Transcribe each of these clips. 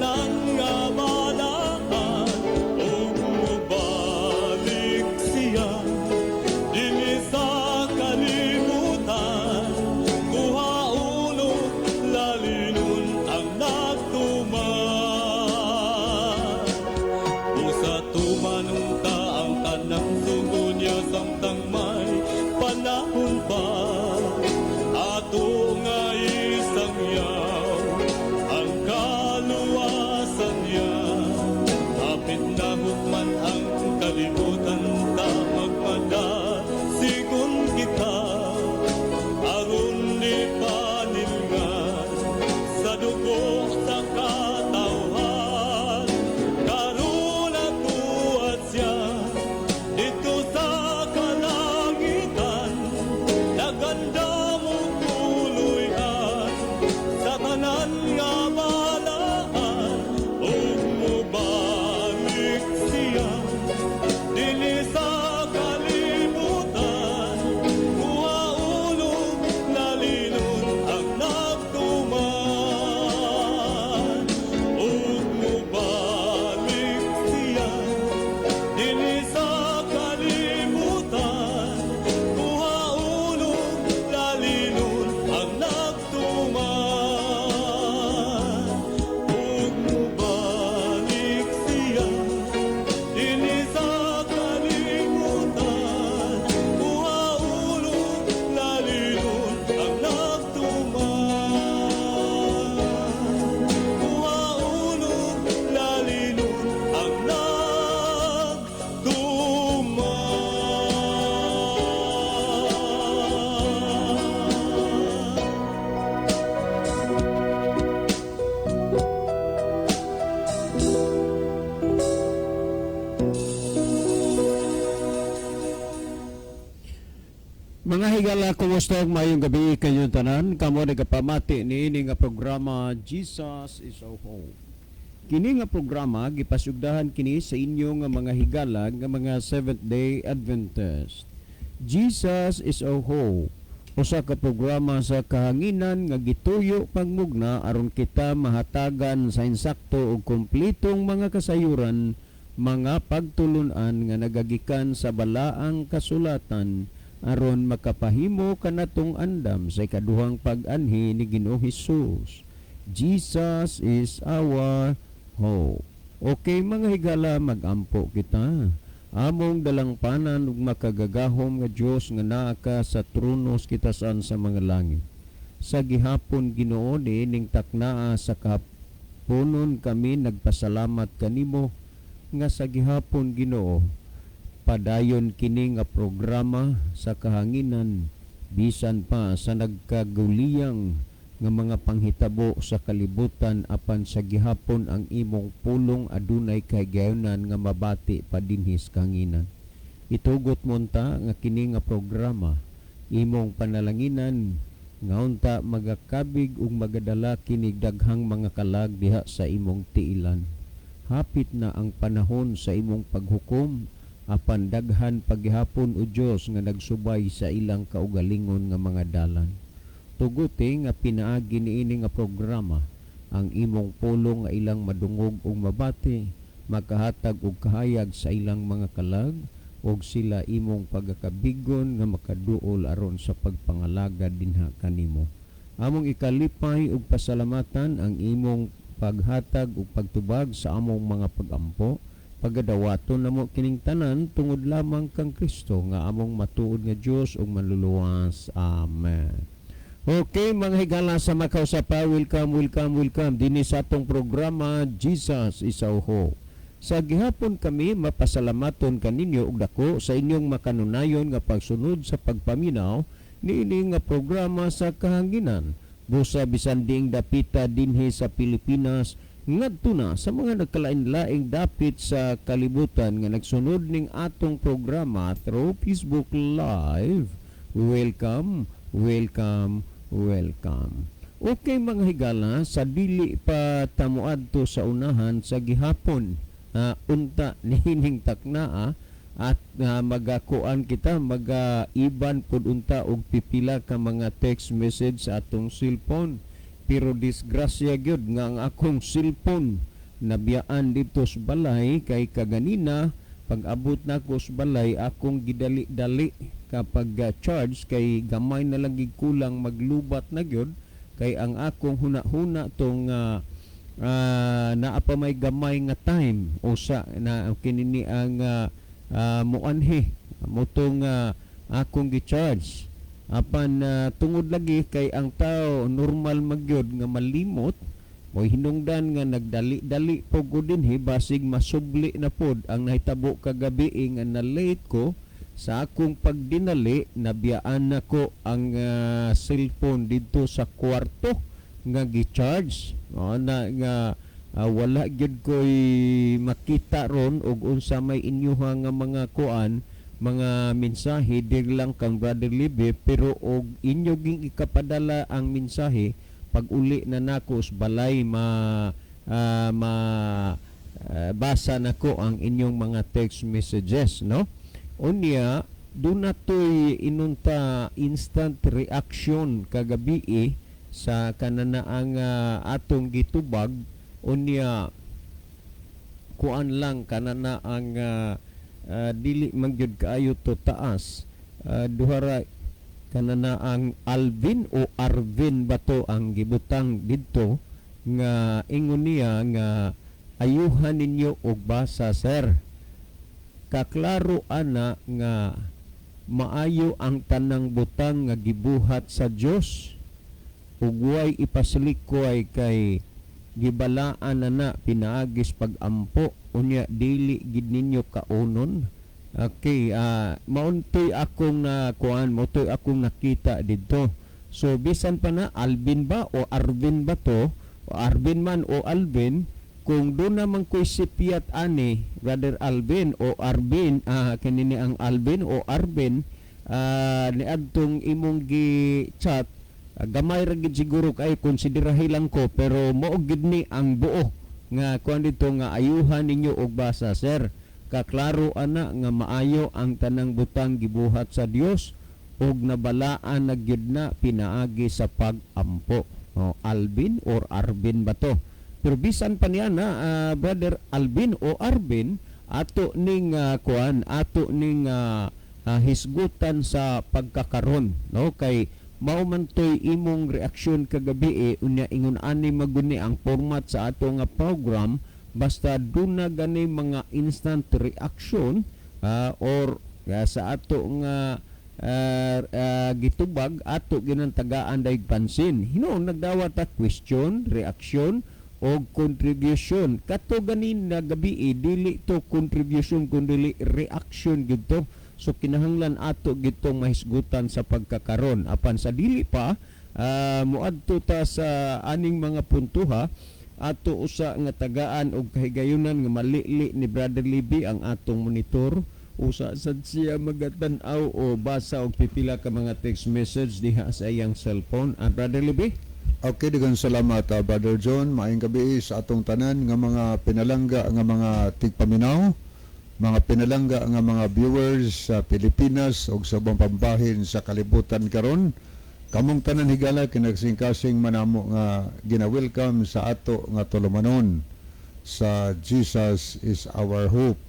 tanan nga balaan ug mobalik siya dinhi sa kalibutan, kuhaon ug lalinon ang nagtuman. Busa tumanon ta ang tanang sugo niya samtang may panahon pa. Ato nga isangyaw ang kaluwasan niya. Hapit na hukman ang kalibutan ta, magpadasigon kita aron di panilngan sa dugo sa katawhan. Karon natuad siya didto sa kalangitan, nagandam og puloy-an sa tanan nga balaan ug mobalik siya dinhi sa kalibutan, kuhaon ug lalinon ang nagtuman ug mobalik siya dinhi sa kalibutan, kuhaon ug lalinon ang nagtuman ug mobalik siya dinhi sa kalibutan, kuhaon ug lalinon ang nagtuman, kuhaon ug lalinon ang nagtuman. Mga higala, kumusta ug maayong gabi kanyong tanan? Kamo nagapamati niini nga programa, Jesus is Our Hope. Kini nga programa gipasugdahan kini sa inyo nga mga higala nga mga Seventh Day Adventist. Jesus is Our Hope. Usa ka programa sa kahanginan nga gituyo pagmugna aron kita mahatagan sa insakto ug kompletong mga kasayuran, mga pagtulunan nga nagagikan sa balaang kasulatan aron makapahimo kanatong andam sa ikaduhang pag-anhi ni Ginoong Hesus. Jesus is our hope. Okay, mga higala, magampo kita. Among dalangpanan ug makagagahom nga Dios nga naa ka sa trono sa kitasan sa mga langit. Sa gihapon, Ginoo, ning taknaa sa kahaponon kami nagpasalamat kanimo nga sa gihapon, Ginoo, padayon kini nga programa sa kahanginan bisan pa sa nagkaguliyang nga mga panghitabo sa kalibutan, apan sa gihapon ang imong pulong adunay kahigayonan nga mabati pa dinhi sa kahanginan. Itugot mo unta nga kini nga programa imong panalanginan nga unta magakabig ug magadala kini daghang mga kalag diha sa imong tiilan. Hapit na ang panahon sa imong paghukom, apan daghan paghihapon, o Dios, nga nagsubay sa ilang kaugalingon nga mga dalan. Tuguti nga pinaagi niini nga programa ang imong pulong nga ilang madungog ug mabati, makahatag og kahayag sa ilang mga kalag ug sila imong pagakabigon nga makaduol aron sa pagpangalagad dinha kanimo. Among ikalipay ug pasalamatan ang imong paghatag ug pagtubag sa among mga pagampo. Pagadawaton namo kining tanan tungod lamang kang Kristo nga among matuod nga Dios ug manluluwas. Amen. Okay, mga higala sa makausapa, welcome, welcome, welcome dinhi sa atong programa, Jesus is Our Hope. Sa gihapon kami mapasalamaton kaninyo og dako sa inyong makanunayon nga pagsunod sa pagpaminaw niini nga programa sa kahanginan. Busa bisan diing dapita dinhi sa Pilipinas ngadto na sa mga nagkalain-laing dapit sa kalibutan nga nagsunod ning atong programa through Facebook Live. Welcome, welcome, welcome. Okay, mga higala, sa dili pa ta moadto sa unahan sa gihapon unta niining taknaa at magakuan kita, magaiban pud unta og pipila ka mga text message sa atong cellphone, pero disgrasya gyud nga ang akong cellphone Nabiyaan dito sa balay kay kaganina pag-abot nako sa balay, akong gidali-dali kapag charge kay gamay na lang gid kulang maglubat na gyud, kay ang akong huna-huna tong naa pa may gamay nga time usa na kini ang muanhi motong akong gi-charge. Apan tungod lagi kay ang tao normal magyud nga malimot, mo'y hinungdan nga nagdali-dali po ko dinhi, basig masubli na pod ang nahitabo kagabi nga na late ko sa akong pagdinali, nabiyaan nako ang cellphone didto sa kwarto nga gi-charge. O, na nga wala gyud ko'y makita ron og unsa may inyuha nga mga kuan, mga mensahe dir lang kang Brother Libe. Pero og inyo ging ikapadala ang mensahe, pag uli na nako sa balay, ma ma basa nako ang inyong mga text messages, no? Unya duna to'y inunta instant reaction kagabi sa kananaang atong gitubag. Unya kuan lang kanana ang dili man gyud kaayo to taas. Duha ra kanana ang Alvin o Arvin ba to ang gibutang didto nga ingon niya nga ayuhan ninyo og basa, sir, kaklaro ana nga maayo ang tanang butang nga gibuhat sa Dios ug way ipaslikway kay gibalaan na na pinaagis pag-ampo. Unya dili gid ninyo kaunon. Okay, mauntoy akong na kuan, motoy akong nakita didto. So bisan pa na Alvin ba o Arvin ba to, o Arvin man o Alvin, kung doon naman ko'y sipyat ani, Brother Alvin o Arvin, kanini ang Alvin o Arvin, niadtong imong gi-chat, gamay ra gid siguro kay konsiderahi lang ko, pero mao gid ni ang buo nga kuan dito nga ayuhan ninyo og basa, sir, kaklaro ana nga maayo ang tanang butang gibuhat sa Dios ug nabalaan na gyud na pinaagi sa pag-ampo. O, Alvin or Arvin ba to? Pero bisan pa niya na Brother Alvin o Arvin, ato ning kuan, ato ning hisgutan sa pagkakaron, no? Kay mao man to'y imong reaksyon kagabi unya ingon ani maguni ang format sa ato nga program. Basta duna gani mga instant reaction or sa ato nga gitubag, ato ginantagaan dayg pansin. Hinuon nagdawat ta question, reaction o contribution. Kato ganin na gabi dili to contribution kundi reaction gid to. So kinahanglan ato gitong mahisgutan sa pagkakaron. Apan sa dili pa muadto ta sa aning mga puntuha, ato usa nga tagaan og kahigayunan nga malili ni Brother Libby ang atong monitor, usa sad siya magatan-aw o basa og pipila ka mga text message diha sa iyang cellphone. Brother Libby. Okay, daghang salamat, Brother John. Maayong gabi sa atong tanan nga mga pinalangga nga mga tigpaminaw, mga pinalangga nga mga viewers sa Pilipinas ug sa ubang pambahin sa kalibutan karon. Kamong tanan higala kinasingkasing manamo nga gina-welcome sa ato nga tulumanon sa Jesus is Our Hope.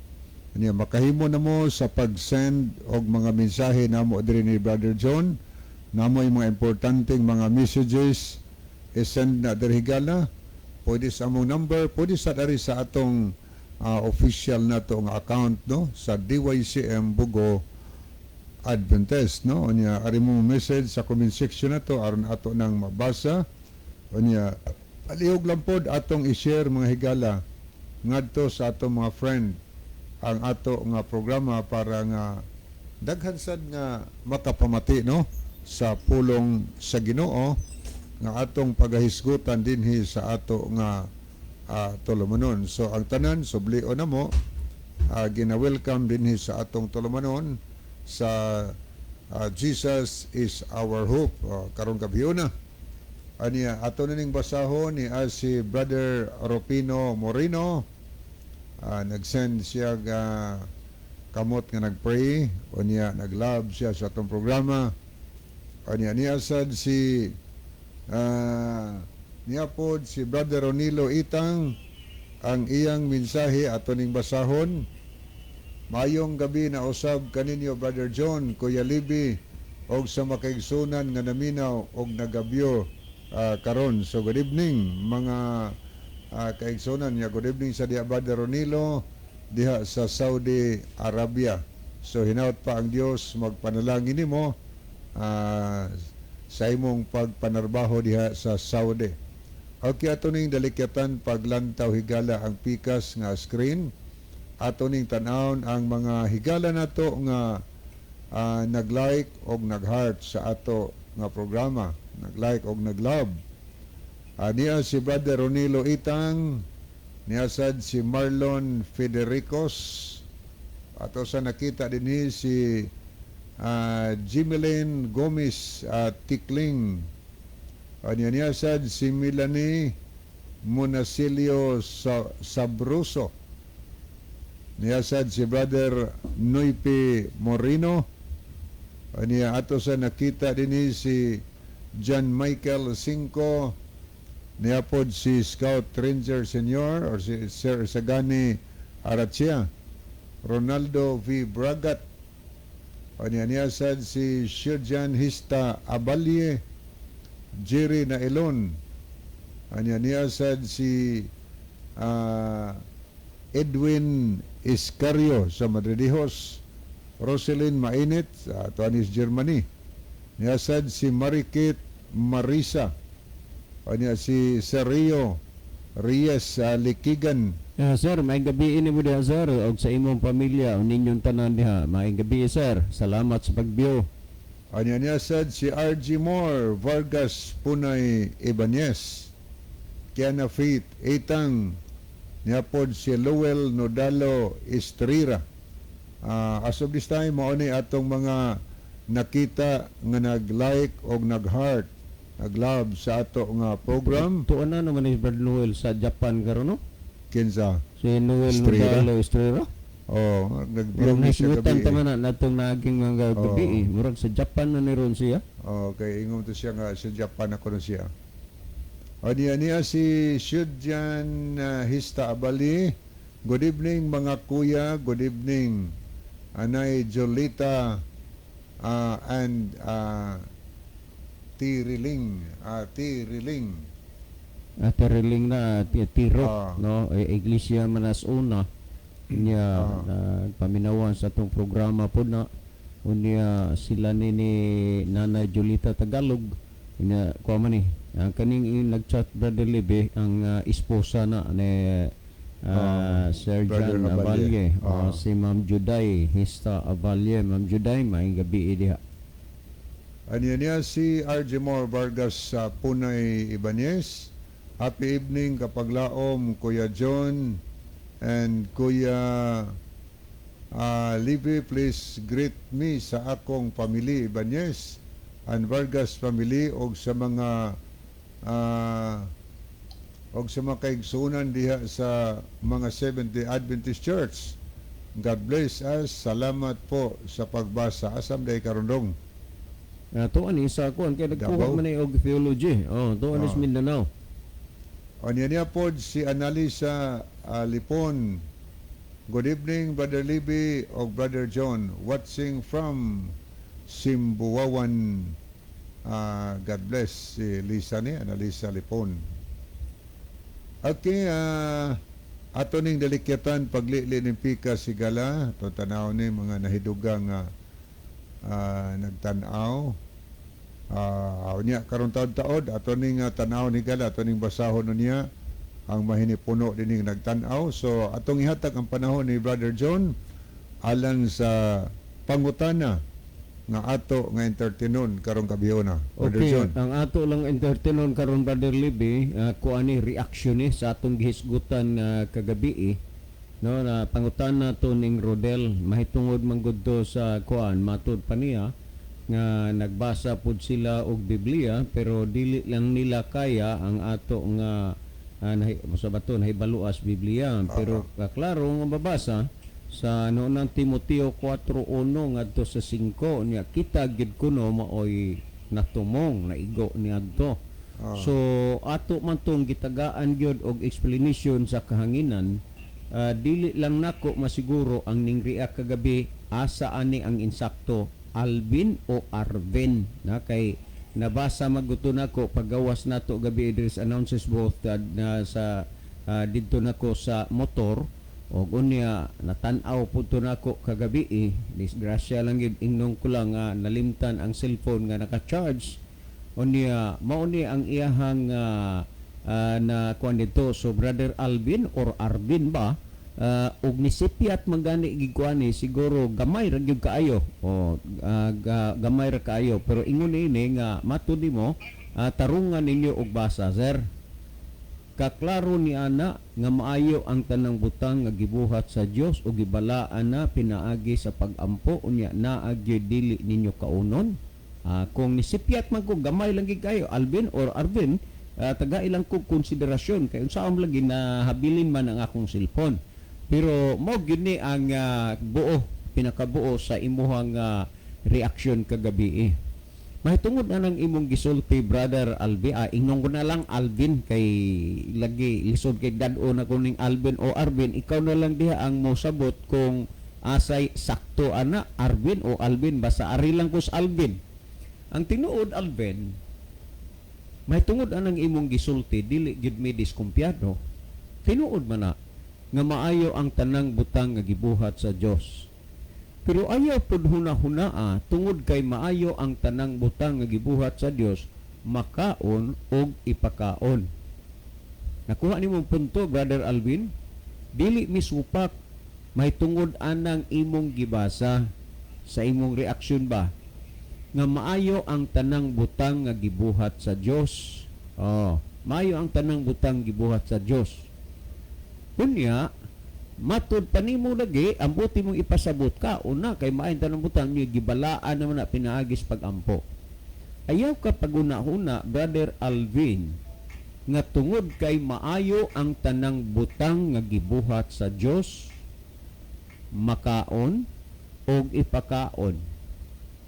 Anya makahimo na mo sa pag-send og mga mensahe namo diri ni Brother John, namo yung mga importanteng mga messages, i-send na diri higala. Pwede sa among number, pwede sa diri sa atong official nato nga account, no, sa DYCM Bogo Adventist, no? Unya ari mo message sa comment section nato aron ato nang mabasa. Unya palihog lang pod atong i-share, mga higala, ngadto sa atong mga friend ang ato nga programa para nga daghan sad nga makapamati, no, sa pulong sa Ginoo nga atong pagahisgutan dinhi sa ato nga tulumanon. So ang tanan sublio na mo gina-welcome dinhi sa atong tulumanon sa Jesus is Our Hope karong gabi na. Aniya ato na ning basahon ni si Brother Rupino Moreno. Nag-send siya kamot nga nag-pray, unya nag-love siya sa atong programa. Unya niya sad si niya pod si Brother Ronilo Itang. Ang iyang mensahe ato ning basahon. Mayong gabi na usab kaninyo, Brother John, Kuya Libby, og sa makaigsunan nga naminaw og nagabyo karon. So good evening, mga kaigsunan niya. Good evening sa diha, Brother Ronilo, diha sa Saudi Arabia. So hinaut pa ang Dios magpanalangin nimo sa imong pagpanarbaho diha sa Saudi. Okay, ato ning dalikyatan paglantaw, higala, ang pikas nga screen. Ato ning tan-awon ang mga higala nato nga nag-like og nag-heart sa ato nga programa, nag-like og nag-love. Niya si Brother Ronilo Itang, niya sad si Marlon Federicos, ato sa nakita dinhi si Jimelin Gomez Tikling. Niya niya sad si Melanie Monasilio Sabruso. Niya sad si Brother Noipe Moreno. Niya ato sa nakita dinhi si John Michael Cinco. Niya pod si Scout Ranger Senior or si Sir Sagani Arachia. Ronaldo V. Bragat. Niya niya sad si Shirjan Hista Abalye. Jerry Nailon. Niya niya sad si Edwin Iscario sa Madridijos. Roselyn Mainit sa Tuanis, Germany. Niya sad si Marikit Marisa. Niya si Sergio Reyes sa Likigan. Sir, maayong gabi ini mo diha, sir, og sa imong pamilya o ninyong tanan diha. Maayong gabi, sir. Salamat sa pag-view. Niya niya sad si RG Moore Vargas Punay Ibanez. Kiana Faith Etang. Niya pod si Lowell Nodalo Estrera. As of this time, mao ni atong mga nakita nga nag-like o nag-heart, nag-love sa ato nga program. Tuon na naman ni Brad Noel sa Japan karon, no? Kinsa? Si Noel Estrera? Nodalo Estrera. Oh, nag-view Murag ni siya nahisgutan gabi. tama na natong naging mga gabi eh. Murag sa Japan na ni ron siya. Okay, ingon to siya nga sa Japan ako na siya. O niya niya si Shudjan Hista Abali. Good evening, mga kuya, good evening. Anay Jolita and Tiriling, Tiriling. At riling na tiro no, eh, Iglesia Manas Una niya na paminawan sa atong programa po na unya sila ni Nanay Julita Tagalog niya kuha man ni ang kaning nag-chat, Brother Libe, ang esposa na ni Sir Brother John Aballe. Aballe. Si Ma'am Juday Hista Aballe. Ma'am Juday, maayong gabi diha. Ano niya si RJ Moore Vargas sa Punay Ibanez. Happy evening kapaglaom, Kuya John and Kuya Libby. Please greet me sa akong family Ibanez and Vargas family og sa mga kaigsunan diha sa mga Seventh-day Adventist Church. God bless us. Salamat po sa pagbasa. Asam day karundong? Tuan ni sa kuan kay nagkuha Davao. man ni og theology. Oh, tuan is Mindanao. O niya niya pod si Annalisa Lipon. Good evening, Brother Libby o Brother John. Watching from Simbuawan. God bless si Lisa ni, Annalisa Lipon. Okay, ato ning dalikyatan paglili ng pika sigala. Ato tanaw ni mga nahidugang nagtanaw. Niya karon taod-taod ato ning tanaw ni gala, ato ning basahon niya ang mahinipuno dining nagtan-aw. So atong ihatag ang panahon ni Brother John alang sa pangutana nga ato nga entertainon karong gabhiona. Brother Okay, John. ang ato lang entertainon karon, Brother Libby, kuan ni reaction ni sa atong gihisgutan kagabi eh, no, na pangutana to ning Rodel mahitungod man gud to sa kuan, matud pa niya nga nagbasa pud sila og Biblia pero dili lang nila kaya ang ato nga sa bato nahibaluas Biblia, pero klaro nga babasa sa no ng Timoteo 4:1 ngadto sa 5 niya, kita gid kuno maoy natumong naigo niadto. Ah. So ato man tong gitagaan gyud og explanation sa kahanginan. Dili lang nako masiguro ang ning react kagabi, asa ani ang insakto, Alvin o Arvin na, kay nabasa maguto nako paggawas nato gabi diri sa announces booth, na sa didto nako sa motor og unya natan-aw pud to nako kagabi eh. Disgrasya lang gyud, ingnon ko lang nga nalimtan ang cellphone nga naka-charge. Unya mao ni ang iyahang na kuan dito. So Brother Alvin or Arvin ba, og nisipyat man gani gikuan ni, siguro gamay ra gyud kaayo o gamay ra kaayo, pero ingon ini nga matud nimo, tarungan ninyo og basa, sir. Kaklaro ni ana nga maayo ang tanang butang nga gibuhat sa Dios o gibalaan na pinaagi sa pagampo, unya naa gyud dili ninyo kaunon. Kung nisipyat man ko, gamay lang gid kayo, Alvin or Arvin, taga ilang ko konsiderasyon kay unsaon lagi na habilin man ang akong cellphone, pero mao gyud ni ang buo, pinakabuo sa imuhang reaksyon kagabi eh. Mahitungod na ng imong gisulti, Brother Alvin, ingnon ko na lang Alvin kay lagi lisod kay dad-o na ko ning Alvin o Arvin. Ikaw na lang diha ang mosabot kung asay sakto ana, Arvin o Alvin, basta ari lang ko sa Alvin. Ang tinuod, Alvin, mahitungod anang imong gisulti, dili gyud mi diskumpiyado. Tinuod man na nga maayo ang tanang butang nga gibuhat sa Dios. Pero ayaw pud huna-hunaa tungod kay maayo ang tanang butang nga gibuhat sa Dios, makaon og ipakaon. Nakuha nimo punto, Brother Alvin? Dili misupak mahitungod anang imong gibasa sa imong reaksyon ba nga maayo ang tanang butang nga gibuhat sa Dios. Oh, maayo ang tanang butang gibuhat sa Dios. Unya, matud pa nimo lagi, ang buti mong ipasabot ka, una kay maayo tanang butang niya gibalaan naman na pinaagis pagampo. Ayaw ka paguna-huna, Brother Alvin, nga tungod kay maayo ang tanang butang nga gibuhat sa Dios, makaon og ipakaon.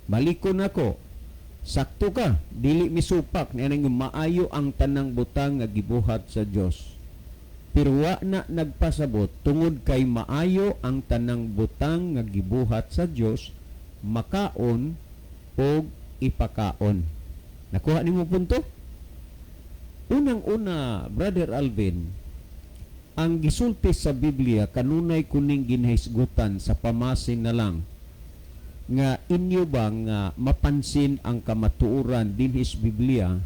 Balikon ako. Sakto ka, dili misupak niya nga maayo ang tanang butang nga gibuhat sa Dios. Pero wa na nagpasabot tungod kay maayo ang tanang butang nga gibuhat sa Dios, makaon og ipakaon. Nakuha nimo punto? Unang-una, Brother Alvin, ang gisulti sa Biblia kanunay kuning ginahisgutan sa pamasin na lang nga inyo ba nga mapansin ang kamatuoran dinhi sa Biblia,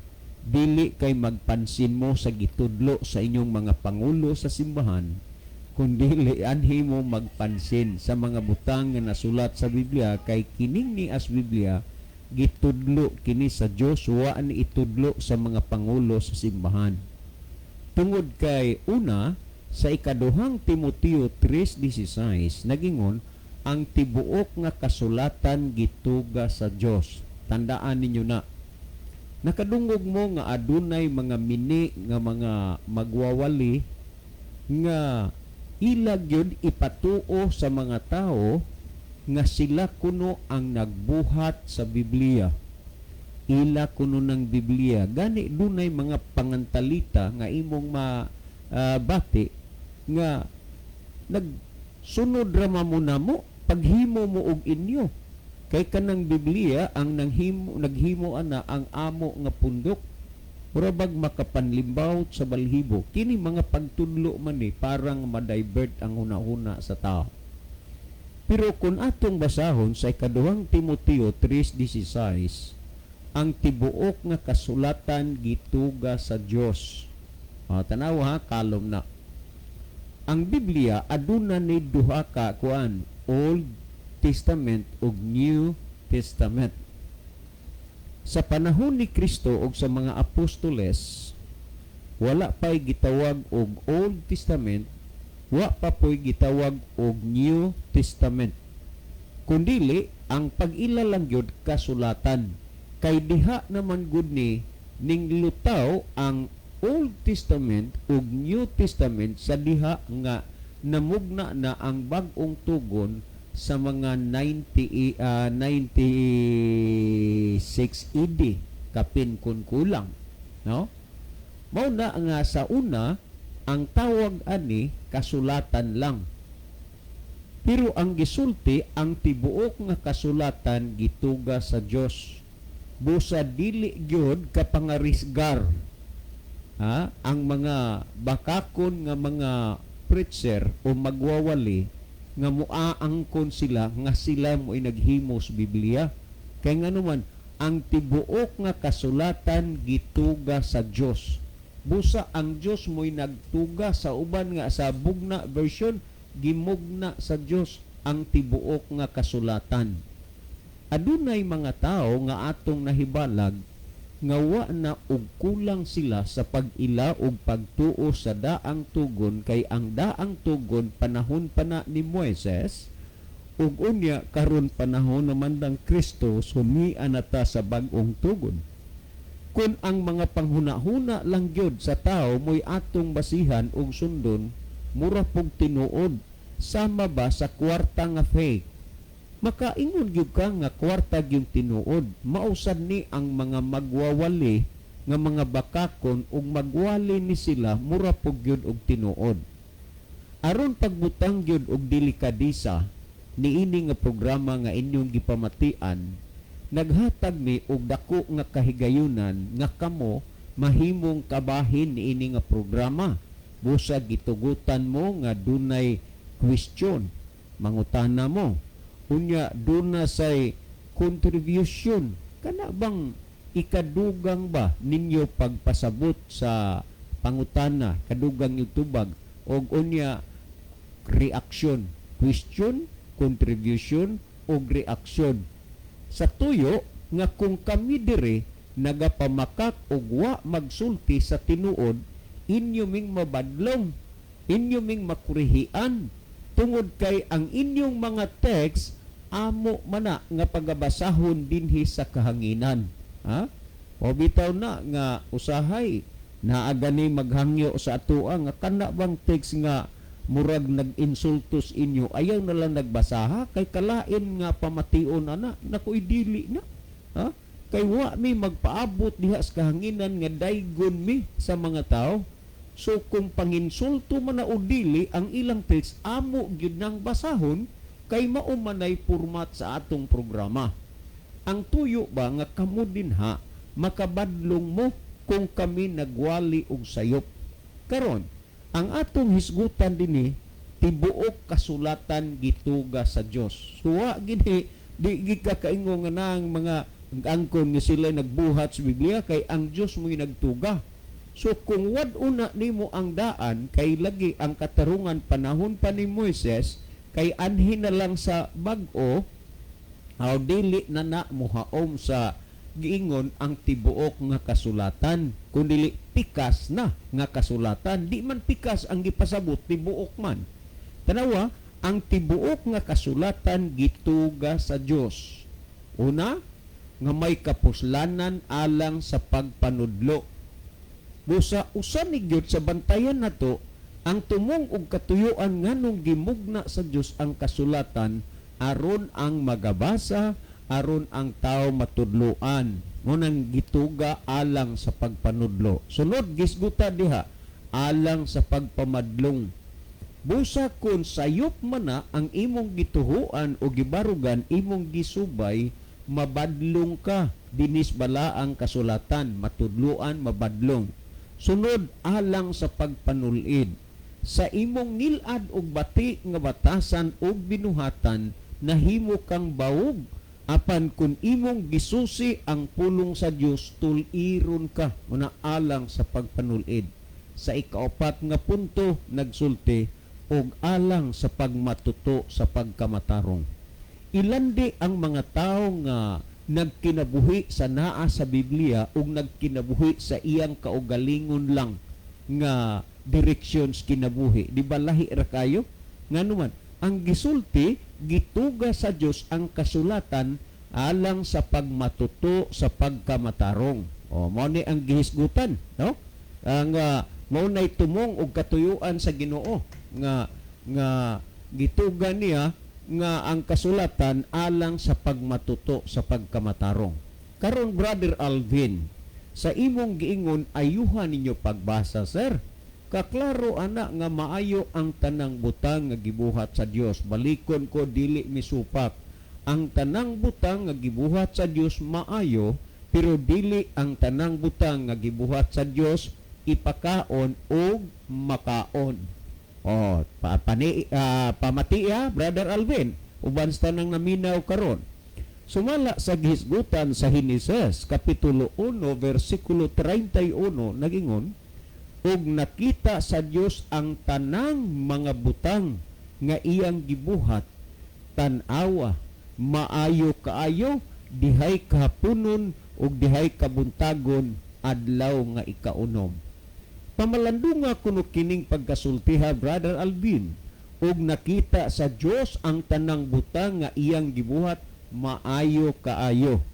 dili kay magpansin mo sa gitudlo sa inyong mga pangulo sa simbahan, kundi anhi mo magpansin sa mga butang nga nasulat sa Biblia, kay kining ni as Biblia gitudlo kini sa Dios, wa ni itudlo sa mga pangulo sa simbahan. Tungod kay una sa ikaduhang Timoteo 3:16 nagingon ang tibuok nga kasulatan gituga sa Dios. Tandaan ninyo na. Nakadungog mo nga adunay mga mini nga mga magwawali nga ila gyud ipatuo sa mga tao nga sila kuno ang nagbuhat sa Biblia. Ila kuno ng Biblia. Gani dunay mga pangantalita nga imong ma bati nga nagsunod ra mo namo paghimo mo og inyo. Kay kanang Biblia ang nanghimo, naghimo ana ang amo nga pundok. Mura bag makapanlimbaw sa balhibo. Kini mga pagtudlo man ni parang ma-divert ang hunahuna sa tao. Pero kung atong basahon sa ikaduhang Timoteo 3:16, ang tibuok nga kasulatan gituga sa Dios. Tanawa ha, kalom na. Ang Biblia aduna ni duha ka kuan, Old Testament ug New Testament. Sa panahon ni Kristo ug sa mga apostoles, wala pa'y gitawag og Old Testament, wa pa po'y gitawag og New Testament. Kundili ang pag-ila lang gyud kasulatan. Kay diha naman gud ni ning lutaw ang Old Testament ug New Testament sa diha nga namugna na ang bag-ong tugon sa mga 96 AD kapin kun kulang. No? Mao na nga sa una ang tawag ani kasulatan lang. Pero ang gisulti, ang tibuok nga kasulatan gituga sa Dios. Busa dili gyud kapangarisgar, ha, ang mga bakakon nga mga preacher o magwawali nga muaangkon sila nga sila mo naghimos Biblia. Kay nganuman ang tibuok nga kasulatan gituga sa Dios. Busa ang Dios mo'y nagtuga. Sa uban nga sa bugna version, gimugna sa Dios ang tibuok nga kasulatan. Adunay mga tao nga atong nahibalag nga wa na og kulang sila sa pag-ila og pagtuo sa daang tugon, kay ang daang tugon panahon pa na ni Moises ug unya karon panahon naman ng Kristo, sumia na ta sa bag-ong tugon. Kung ang mga panghuna-huna lang gyud sa tao mo'y atong basihan ug sundon, mura pug tinuod, sama ba sa kwarta nga fake? Makaingon gyud ka nga kwarta gyud tinuod. Mausad ni ang mga magwawali nga mga bakakon ug magwali ni sila, mura pug gyud og tinuod. Aron pagbutang gyud og delikadesa niini nga programa nga inyong gipamatian, naghatag mi og dako nga kahigayunan nga kamo mahimong kabahin niini nga programa. Busa gitugutan mo nga dunay question, mangutana mo. Unya duna say contribution, kana bang ikadugang ba ninyo pagpasabot sa pangutana, kadugang yung tubag og unya reaksyon, question, contribution og reaksyon. Sa tuyo nga kung kami dire nagapamakak og wa magsulti sa tinuod, inyo ming mabadlong, inyo ming makurihian, tungod kay ang inyong mga text amo mana nga pagabasahon dinhi sa kahanginan, ha? O bitaw na nga usahay naa gani maghangyo sa atoa nga kana bang text nga murag nag-insultos inyo, ayaw na lang nagbasaha kay kalain nga pamation ana. Naku, dili na, ha? Kay wa mi magpaabot diha sa kahanginan nga daygon mi sa mga tao. So kung panginsulto man na o dili ang ilang text, amo gyud nang basahon kay mao manay format sa atong programa. Ang tuyo ba nga kamo dinha makabadlong mo kung kami nagwali og sayop. Karon, ang atong hisgutan dinhi, tibuok kasulatan gituga sa Dios. Suwa gini di gid ka kaingo nga nang mga angkon nga sila nagbuhat sa Biblia, kay ang Dios mo'y nagtuga. So kung wad-una nimo ang daan, kay lagi ang katarungan panahon pa ni Moises, kay anhi na lang sa bag-o, aw dili na na mohaom sa giingon ang tibuok nga kasulatan, kun dili pikas na nga kasulatan. Di man pikas ang gipasabot, tibuok man. Tanawa, ang tibuok nga kasulatan gituga sa Dios. Una, nga may kapuslanan alang sa pagpanudlo. Busa usa ni gyud sa bantayan nato ang tumong og katuyuan nganong gimugna sa Dios ang kasulatan, aron ang magabasa, aron ang tao matudloan. Ngunang gituga alang sa pagpanudlo. Sunod, gisguta diha alang sa pagpamadlong. Busa kung sayop man na ang imong gituhuan o gibarugan, imong gisubay, mabadlong ka dinis bala ang kasulatan, matudloan, mabadlong. Sunod, alang sa pagpanulid. Sa imong ngilad og bati nga batasan og binuhatan, nahimo kang bawog, apan kun imong gisusi ang pulong sa Dios, tuliron ka. Una, alang sa pagpanulid. Sa ikaapat nga punto, nagsulti og alang sa pagmatuto sa pagkamatarong. Ilandi ang mga tao nga nagkinabuhi sa naa sa Biblia ug nagkinabuhi sa iyang kaugalingon lang nga directions kinabuhi. Di ba lahi ra kayo? Nganuman, ang gisulti, gituga sa Dios ang kasulatan alang sa pagmatuto sa pagkamatarong. O, mao ni ang gihisgutan, no? Ang mao nay tumong og katuyuan sa Ginoo nga nga gituga niya nga ang kasulatan alang sa pagmatuto sa pagkamatarong. Karon, Brother Alvin, Sa imong giingon, ayuhan ninyo pagbasa, sir. Kaklaro ana nga maayo ang tanang butang nga gibuhat sa Dios. Balikon ko, dili misupak. Ang tanang butang nga gibuhat sa Dios maayo, pero dili ang tanang butang nga gibuhat sa Dios ipakaon og makaon. Oh, pamati ya, Brother Alvin, uban sa tanang naminaw karon. Sumala sa gihisgutan sa Henesis kapitulo 1 versikulo 31, nagingon, "Ug nakita sa Dios ang tanang mga butang nga iyang gibuhat, tan-awa, maayo kaayo. Dihay kahaponon ug dihay kabuntagon, adlaw nga ikaunom." Pamalandunga kuno kining pagkasultiha, Brother Alvin. "Ug nakita sa Dios ang tanang butang nga iyang gibuhat, maayo kaayo."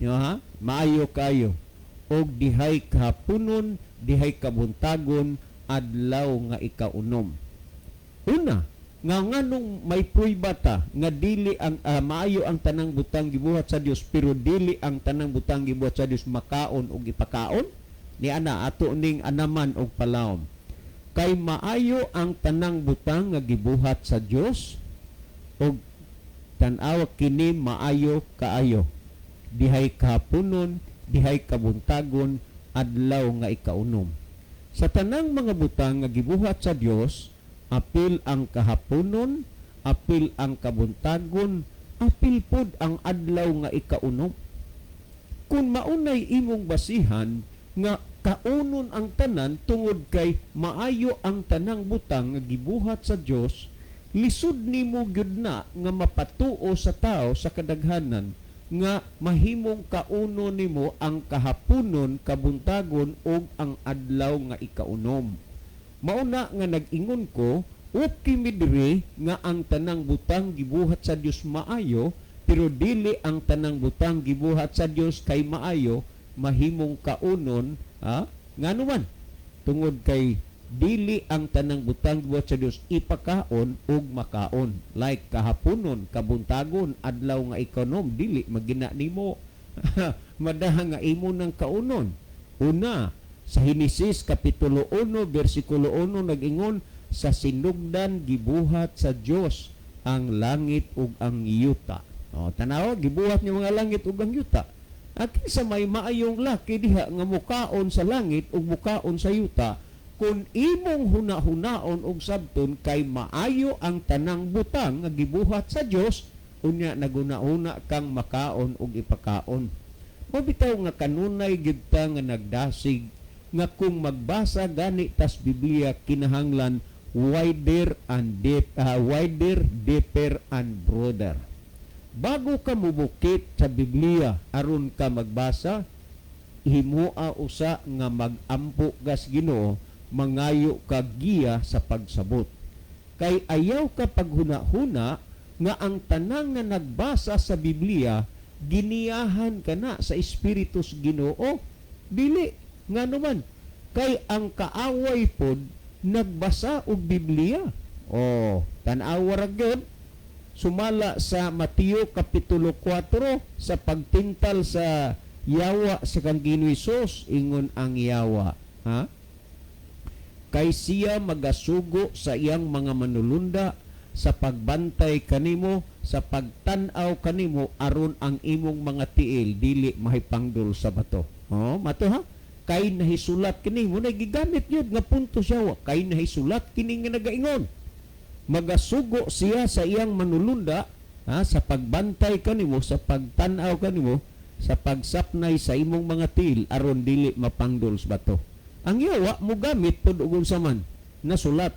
Ha? Maayo kaayo. "Ug dihay kahaponon, dihay kabuntagon, adlaw nga ikaunom." Una, nga nganong may prueba ta nga dili ang maayo ang tanang butang gibuhat sa Dios pero dili ang tanang butang gibuhat sa Dios makaon ug ipakaon? Ni ana ato ning anaman og palawom. Kay maayo ang tanang butang nga gibuhat sa Dios ug tan-awa kini, maayo kaayo. Dihay kahaponon, dihay kabuntagon, adlaw nga ikaunom. Sa tanang mga butang nga gibuhat sa Dios, apil ang kahaponon, apil ang kabuntagon, apil pod ang adlaw nga ikaunom. Kung maunay imong basihan nga kaunon ang tanan tungod kay maayo ang tanang butang nga gibuhat sa Dios, lisod nimo gyud na nga mapatuo sa tao sa kadaghanan nga mahimong kauno nimo ang kahaponon, kabuntagon ug ang adlaw nga ikaunom. Mauna nga nag-ingon ko, okay mi diri nga ang tanang butang gibuhat sa Dios maayo, pero dili ang tanang butang gibuhat sa Dios kay maayo mahimong kaunon, ha? Ngano man? Tungod kay dili ang tanang butang gibuhat sa Dios ipakaon ug makaon. Like kahaponon, kabuntagon, adlaw nga ikaunom, dili magina nimo madaha nga imo ng kaunon. Una, sa Henesis kapitulo 1 versikulo 1 nag-ingon, "Sa sinugdan gibuhat sa Dios ang langit ug ang yuta." O, tanaw, gibuhat niya mga langit ug ang yuta. At kinsa may maayong laki diha nga mukaon sa langit ug mukaon sa yuta kung imong huna-hunaon og sabton kay maayo ang tanang butang nga gibuhat sa Dios, unya naguna-una kang makaon ug ipakaon? Mao bitaw nga kanunay gyud ta nga nagdasig nga kung magbasa gani tas Biblia, kinahanglan wider and deep, wider, deeper and broader. Bago ka mubukit sa Biblia aron ka magbasa, himua usa nga mag-ampo kas Ginoo, mangayo ka giya sa pagsabot. Kay ayaw ka paghuna-huna nga ang tanang nga nagbasa sa Biblia giniyahan ka na sa espiritu sa Ginoo. Dili. Ngano man? Kay ang kaaway pod nagbasa og Biblia. Oh, tan-awa ra gyud sumala sa Mateo kapitulo 4, sa pagtintal sa yawa sa kang Ginoo Hesus. Ingon ang yawa, ha, "Kay siya magasugo sa iyang mga manulunda sa pagbantay kanimo, sa pagtan-aw kanimo, aron ang imong mga tiil dili mahipangdol sa bato." Oh, mato ha, "Kay nahisulat kini." Mo na gigamit yun nga punto siya, "Kay nahisulat kini nga nagaingon, magasugo siya sa iyang manulunda, ha, sa pagbantay kanimo, sa pagtan-aw kanimo, sa pagsapnay sa imong mga tiil aron dili mapangdol sa bato." Ang yawa mo gamit pod og unsa man nasulat.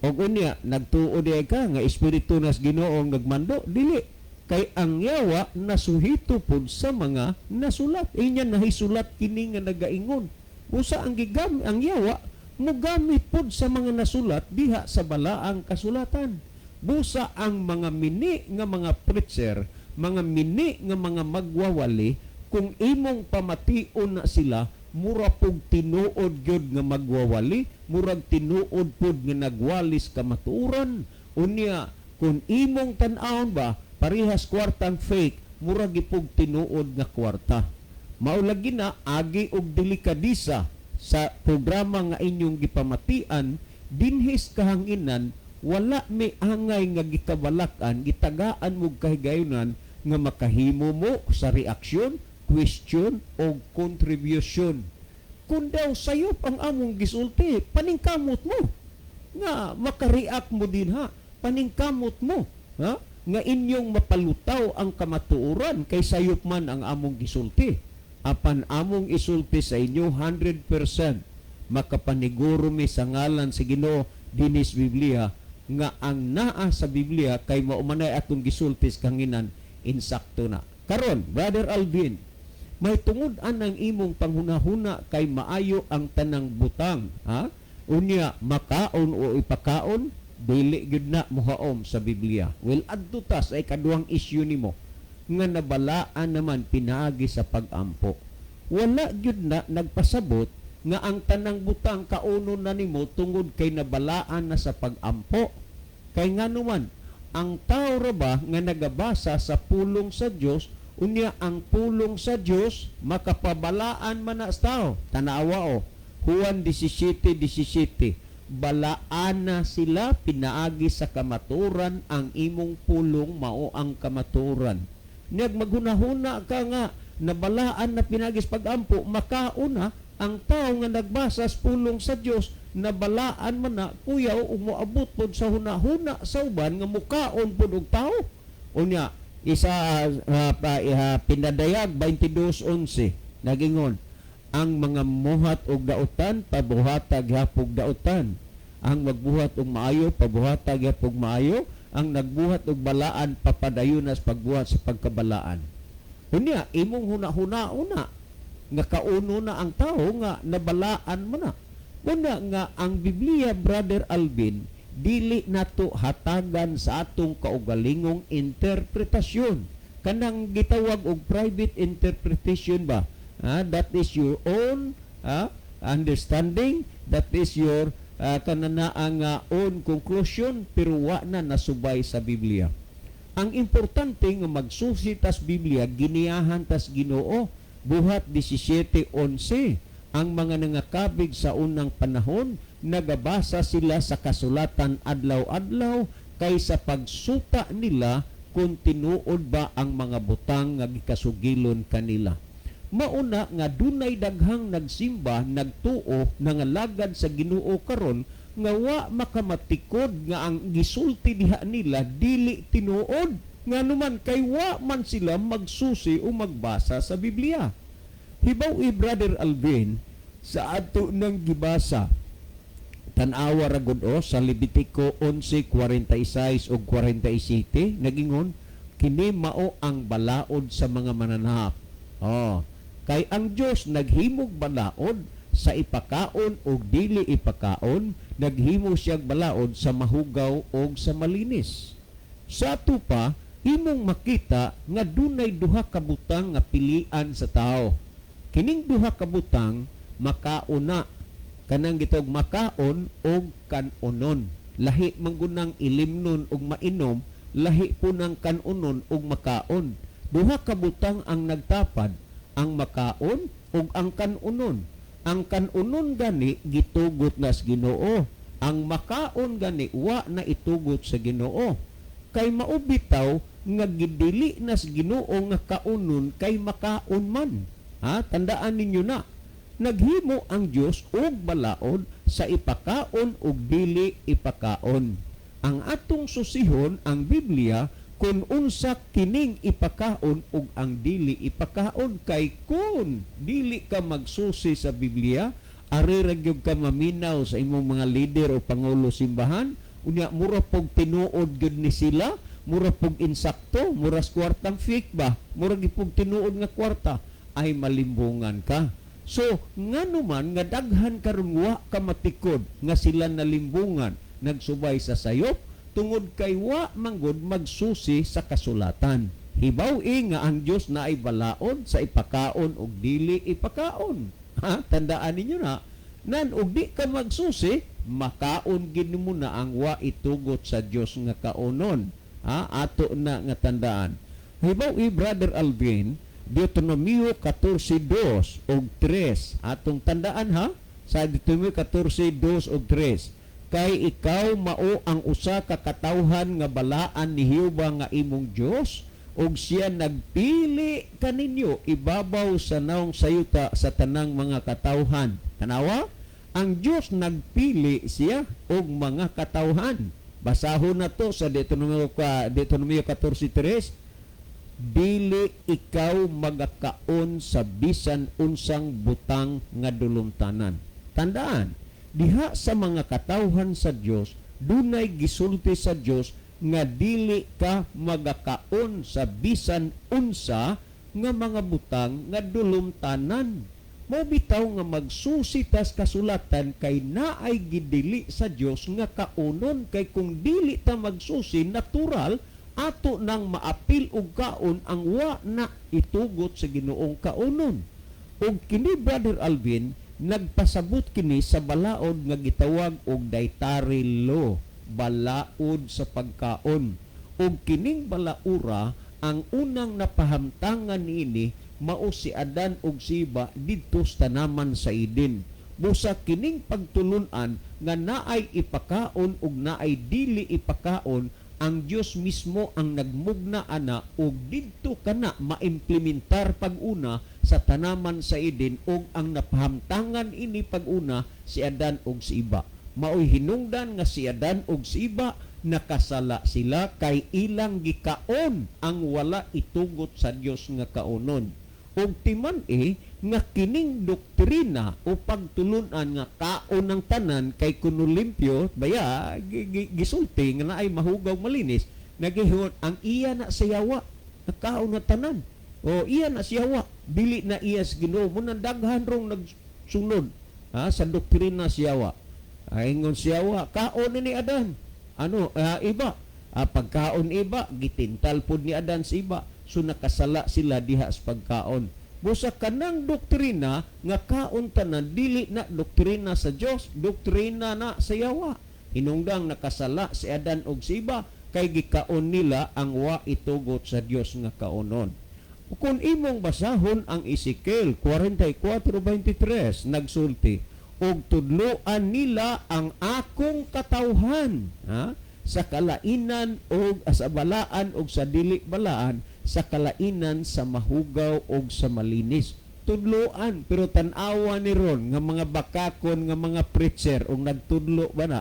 Og unya nagtuo diay ka nga espiritu nas Ginoo ang nagmando? Dili, kay ang yawa nasuhito pod sa mga nasulat. Inya, "Nahisulat kini nga nagaingon." Usa ang gigam ang yawa mogamit pod sa mga nasulat diha sa balaang kasulatan. Busa ang mga mini nga mga preacher, mga mini nga mga magwawali, kung imong pamation na sila, mura pug tinuod gyud nga magwawali, murag tinuod pud nga nagwalis kamatuoran. Unya kung imong tan-awon ba, parehas kwartang fake, murag gipug tinuod nga kwarta. Mao lagi na agi og delikadisa sa programa nga inyong gipamatian dinhis kahanginan. Wala mi angay nga gikabalakan, gitagaan mo kahigayunan nga makahimo mo sa reaksyon, question o contribution. Kung daw sayop ang among gisulti, paningkamot mo nga makareact mo din ha. Paningkamot mo ha nga inyong mapalutaw ang kamatuoran kay sayop man ang among gisulti. Apan among isulti sa inyo 100% makapaniguro mi sa ngalan sa Ginoo dinis Biblia nga ang naa sa Biblia kay mao manay atong gisulti sa kahanginan, insakto na. Karon, Brother Alvin, may tungod ang imong panghunahuna kay maayo ang tanang butang, ha? Unya makaon o ipakaon, dili gyud na mohaom sa Biblia. Well, adto ta sa ikaduhang issue nimo nga nabalaan naman pinaagi sa pagampo. Wala gyud na nagpasabot nga ang tanang butang kaunon na nimo tungod kay nabalaan na sa pagampo. Kay ngano man, ang tao ra ba nga nagabasa sa pulong sa Dios, unya ang pulong sa Dios makapabalaan man na sa tao. Tanawa o, Juan 17:17, "Balaan na sila pinaagi sa kamaturan, ang imong pulong mao ang kamaturan." Nag maghunahuna ka nga nabalaan na pinaagi sa pagampo, makauna ang tao nga nagbasa sa pulong sa Dios, nabalaan man na kuyaw ug moabot pod sa hunahuna sa uban nga mukaon pod og tao. Unya isa Pinadayag 22:11 nagingon, "Ang mga muhat og dautan pabuhata gihapog dautan, ang magbuhat og maayo pabuhata gihapog maayo, ang nagbuhat og balaan papadayon na sa pagbuhat sa pagkabalaan." Unya imong huna-huna nga kauno na ang tao nga nabalaan mo na. Una nga ang Biblia, Brother Alvin, dili nato hatagan sa atong kaugalingong interpretasyon. Kanang gitawag og private interpretation ba? Ah, that is your own understanding, that is your kanana ang own conclusion, pero wa na nasubay sa Biblia. Ang importante nga magsusi tas Biblia, giniyahan tas Ginoo. Buhat 17:11, ang mga nangakabig sa unang panahon, nagabasa sila sa kasulatan adlaw-adlaw kay sa pagsuta nila kung tinuod ba ang mga butang nga gikasugilon kanila. Mauna nga dunay daghang nagsimba, nagtuo, nangalagad sa Ginoo karon nga wa makamatikod nga ang gisulti diha nila dili tinuod. Ngano man kay wa man sila magsusi o magbasa sa Biblia. Hibaw i, Brother Alvin, sa ato nang gibasa, tan-awa ra gud o sa Levitico 11:46 ug 47, nagingon, "Kini mao ang balaod sa mga mananahap." Oh, kay ang Dios naghimog balaod sa ipakaon o dili ipakaon, naghimo siyag balaod sa mahugaw o sa malinis. Sa ato pa, imong makita nga dunay duha ka butang nga pilian sa tao. Kining duha ka butang, makauna, kanang gitawag makaon og kanunon. Lahi manggunang ilimnon og mainom, lahi po ng kanunon og makaon. Duha ka butang ang nagtapad, ang makaon ug ang kanunon. Ang kanunon gani gitugot na sa Ginoo. Ang makaon gani wa na itugot sa Ginoo. Kay maubitaw nga gidili na sa Ginoo nga kaunon kay makaon man. Ha, tandaan ninyo na. Naghimo ang Dios og balaod sa ipakaon ug dili ipakaon. Ang atong susihon ang Biblia kung unsa kining ipakaon ug ang dili ipakaon, kay kun dili ka magsusi sa Biblia, ari ra gyud ka maminaw sa imong mga leader o pangulo simbahan. Unya mura pog tinuod gyud ni sila, mura pog insakto, mura kwartang fake ba, mura gipog tinuod nga kwarta, ay malimbungan ka. So ngano man nga daghan karon wa ka matikod nga sila nalimbungan nagsubay sa sayop, tungod kay wa manggod magsusi sa kasulatan. Hibaw i nga ang Dios na ay balaod sa ipakaon og dili ipakaon. Ha? Tandaan ninyo na, nan og di ka magsusi, makaon gid mo na ang wa itugot sa Dios nga kaunon. Ha? Ato na nga tandaan. Hibaw i, Brother Alvin, Deuteronomio 14:2 ug 3. Atong tandaan ha, sa Deuteronomio 14:2 ug 3. Kay ikaw mao ang usa ka katawhan nga balaan ni Jehova nga imong Dios, ug siya nagpili kaninyo ibabaw sa naong sayuta sa tanang mga katawhan. Tanawa? Ang Dios nagpili siya og mga katawhan. Basahon na to sa Deuteronomio 14:3. Dili ikaw magakaon sa bisan unsang butang nga dulumtanan. Tandaan, diha sa mga katawhan sa Dios, dunay gisulti sa Dios nga dili ka magakaon sa bisan unsa nga mga butang nga dulumtanan. Mao bitaw nga magsusi tas kasulatan kay naay gidili sa Dios nga kaunon, kay kung dili ta magsusi, natural ato nang maapil og kaon ang wa na itugot sa Ginoong kaunon. Og kini, Brother Alvin, nagpasabot kini sa balaod nga gitawag og dietary law, balaod sa pagkaon. Og kining balaura, ang unang napahamtangan niini mao si Adan ug si Eva didto sa tanaman sa Eden. Busa kining pagtulunan nga naay ipakaon ug naay dili ipakaon, ang Dios mismo ang nagmugna ana ug didto kana maimplementar pag-una sa tanaman sa Eden, ug ang napahamtangan ini pag-una si Adan ug si Eva. Maoy hinungdan nga si Adan ug si Eva nakasala sila kay ilang gikaon ang wala itugot sa Dios nga kaunon. Ug timan-i nga kining doktrina o pagtulunan nga kaon ng tanan kay kuno limpyo baya, gisulti nga naay mahugaw malinis, nagihon ang iya na sa yawa, nakaon na tanan o iya na siyawa, dili na iya sa Ginoo. Mo daghan rong nagsunod ha, sa doktrina siyawa. Ingon siyawa, kaon ni Adan ano iba, pagkaon iba, gitintal pod ni Adan sa iba, so nakasala sila diha sa pagkaon. Busa kanang doktrina nga kaon tanan dili na doktrina sa Dios, doktrina na sa yawa. Hinungdang nakasala si Adan og si Eva kay gikaon nila ang wa itugot sa Dios nga kaonon. Kung imong basahon ang Ezekiel 44:23, nagsulti, "Og tudloan nila ang akong katawhan," ha, "sa kalainan og sa balaan og sa dili balaan, sa kalainan sa mahugaw og sa malinis." Tudloan, pero tan-awa ni ron nga mga bakakon nga mga preacher og nagtudlo ba na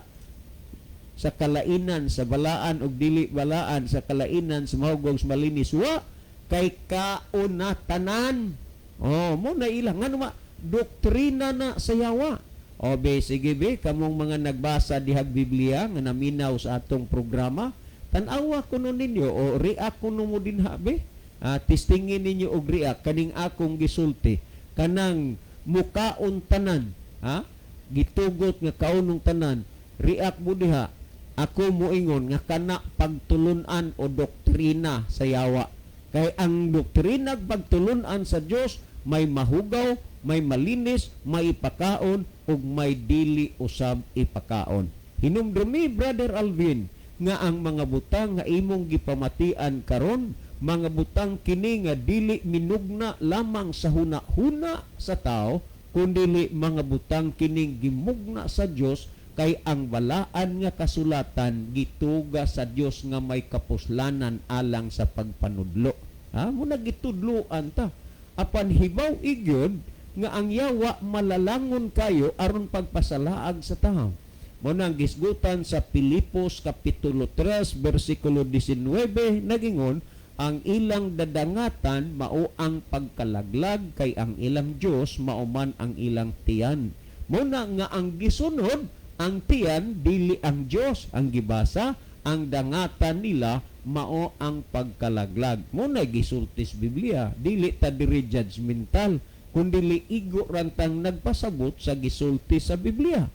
sa kalainan sa balaan og dili balaan, sa kalainan sa mahugaw sa malinis? Wa, kay kaon na tanan. Oh, mo na ilang ngano ma doktrina na sa yawa. O be, sige be, kamong mga nagbasa dihag Biblia nga naminaw sa atong programa, tan-awa kuno ninyo o react kuno mo dinha be. Testingin ninyo og react kaning akong gisulti, kanang mukaon tanan, ha? Gitugot nga kaonong tanan, react mo diha. Ako moingon nga kana pagtulunan o doktrina sa yawa. Kay ang doktrina pagtulunan sa Dios, may mahugaw, may malinis, may ipakaon ug may dili usab ipakaon. Hinumdumi, Brother Alvin, nga ang mga butang nga imong gipamatian karon, mga butang kini nga dili minugna lamang sa huna-huna sa tao, kundili mga butang kining gimugna sa Dios, kay ang balaan nga kasulatan gituga sa Dios nga may kapuslanan alang sa pagpanudlo. Ha, mo gitudloan ta. Apan hibaw igyod nga ang yawa malalangon kayo aron pagpasalaag sa tao. Mo nang gisgutan sa Pilipos kapitulo 3 bersikulo 19, nagingon, ang ilang dadangatan mao ang pagkalaglag, kay ang ilang Dios mao man ang ilang tiyan. Mo na nga ang gisunod ang tiyan, dili ang Dios ang gibasa, ang dangatan nila mao ang pagkalaglag. Mo na gisulti sa Biblia, dili ta diri judgmental, kundi igo rantang nagpasabot sa gisulti sa Biblia.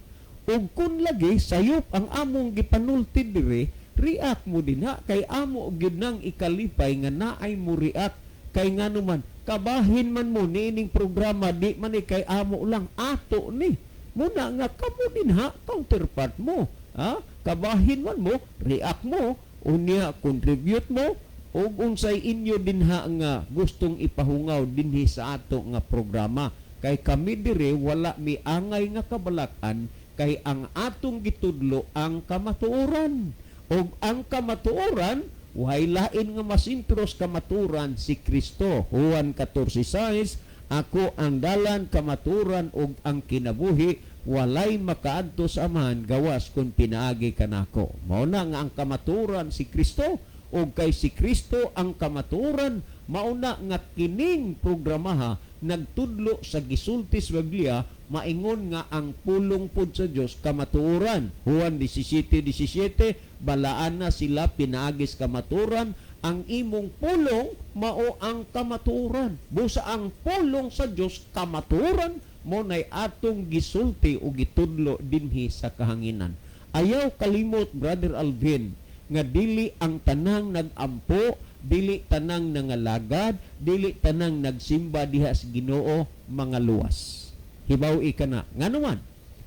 Ug kun lagi sayop ang among gipanulti diri, react mo dinha, kay amo gyud nang ikalipay nga naay mo react, kay ngano man kabahin man mo niining programa, di man ni kay amo lang, ato ni. Muna nga kamo dinha counterpart mo, ha? Kabahin man mo, react mo, unya contribute mo. Ug unsay inyo dinha nga gustong ipahungaw dinhi sa ato nga programa, kay kami dire wala mi angay nga kabalak-an, kay ang atong gitudlo ang kamatuoran, ug ang kamatuoran way lain nga masintros kamatuoran, si Kristo. Juan 14:6, "Ako ang dalan, kamatuoran ug ang kinabuhi, walay makaadto sa Amahan gawas kung pinaagi kanako." Mao na nga ang kamatuoran si Kristo, ug kay si Kristo ang kamatuoran, mao na nga kining programaha nagtudlo sa gisulti sa Biblia, maingon nga ang pulong pod sa Dios kamatuoran. Juan 17:17, "Balaan na sila pinaagis kamatuoran, ang imong pulong mao ang kamatuoran." Busa ang pulong sa Dios kamatuoran, mao nay atong gisulti o gitudlo dinhi sa kahanginan. Ayaw kalimot, Brother Alvin, nga dili ang tanang nag-ampo, dili tanang nangalagad, dili tanang nagsimba diha sa Ginoo mga luwas. Hibaw ka na. Ngano man,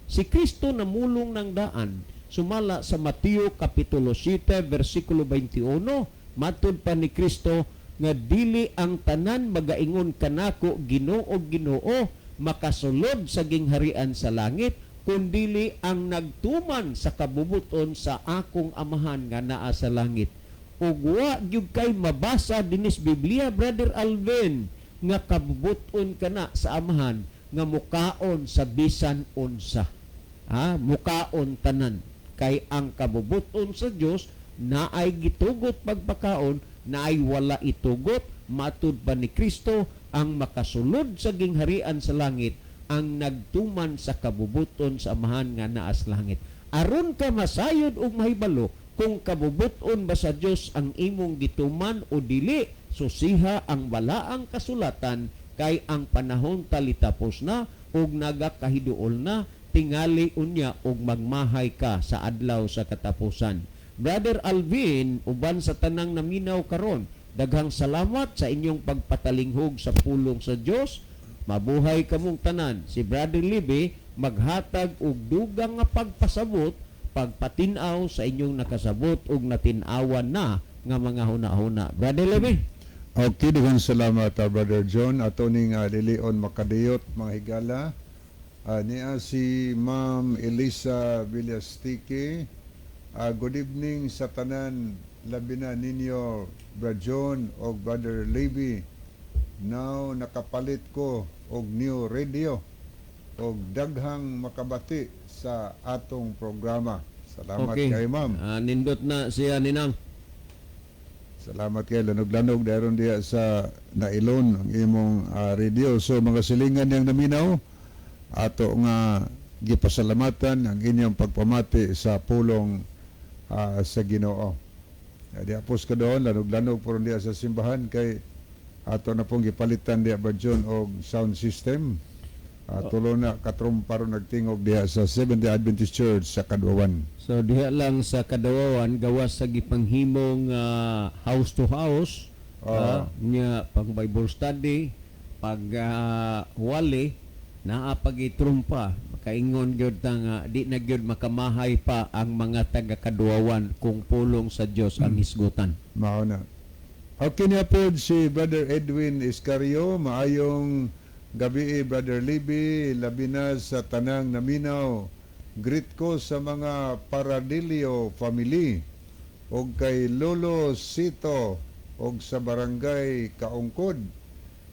si Kristo namulong ng daan sumala sa Mateo Kapitulo 7 versikulo 21. Matud pa ni Kristo nga dili ang tanan magaingon kanako, "Ginoo, Ginoo," makasulod sa gingharian sa langit, kundili ang nagtuman sa kabubuton sa akong Amahan nga naa sa langit. Ug wa gyud kay mabasa dinis Biblia, Brother Alvin, nga kabubuton kana sa Amahan nga mukaon sa bisan unsa. Ha, mukaon tanan, kay ang kabubuton sa Dios naay gitugot pagpakaon, naay wala itugot. Matud pa ni Kristo, ang makasulod sa gingharian sa langit ang nagtuman sa kabubuton sa Amahan nga naa sa langit. Aron ka masayod ug mahibalo kung kabubuton ba sa Dios ang imong gituman o dili, susiha ang balaang kasulatan, kay ang panahon talitapos na ug nagakahiduol na tingali unya ug magmahay ka sa adlaw sa katapusan. Brother Alvin, uban sa tanang naminaw karon, daghang salamat sa inyong pagpatalinghog sa pulong sa Dios. Mabuhay kamong tanan. Si Brother Libby maghatag og dugang nga pagpasabot, pagpatin-aw sa inyong nakasabot ug natin-awan na nga mga huna-huna. Brother Libby. Okay, daghang salamat, Brother John. Ato ning lilion makadiyot, mga higala. Niya si Ma'am Elisa Villastike. Good evening sa tanan, labi na ninyo, Brother John o Brother Levi. Now nakapalit ko og new radio og daghang makabati sa atong programa. Salamat kay Ma'am. Nindot na siya ninang. Salamat kay lanog-lanog daron diya sa nailon ang imong radio. So mga silingan niyang naminaw, ato nga gipasalamatan ang inyong pagpamati sa pulong sa Ginoo. Diya pos ka doon, lanog-lanog po diya sa simbahan kay ato na pong gipalitan diya ba John og sound system. Tulo na katrumpa ron nagtingog diha sa Seventh-day Adventist Church sa Kadwawan. So diha lang sa Kadawawan, gawas sa gipanghimong house to house, nya pang Bible study, pag wali naa pagitrumpa, makaingon gyud ta nga di na gyud makamahay pa ang mga taga Kadwawan kung pulong sa Dios ang hisgutan. Mao na. Okay niya po si Brother Edwin Iscario, maayong gabi, Brother Libby, labi na sa tanang naminaw. Greet ko sa mga Paradilio family og kay Lolo Sito og sa barangay Kaungkod.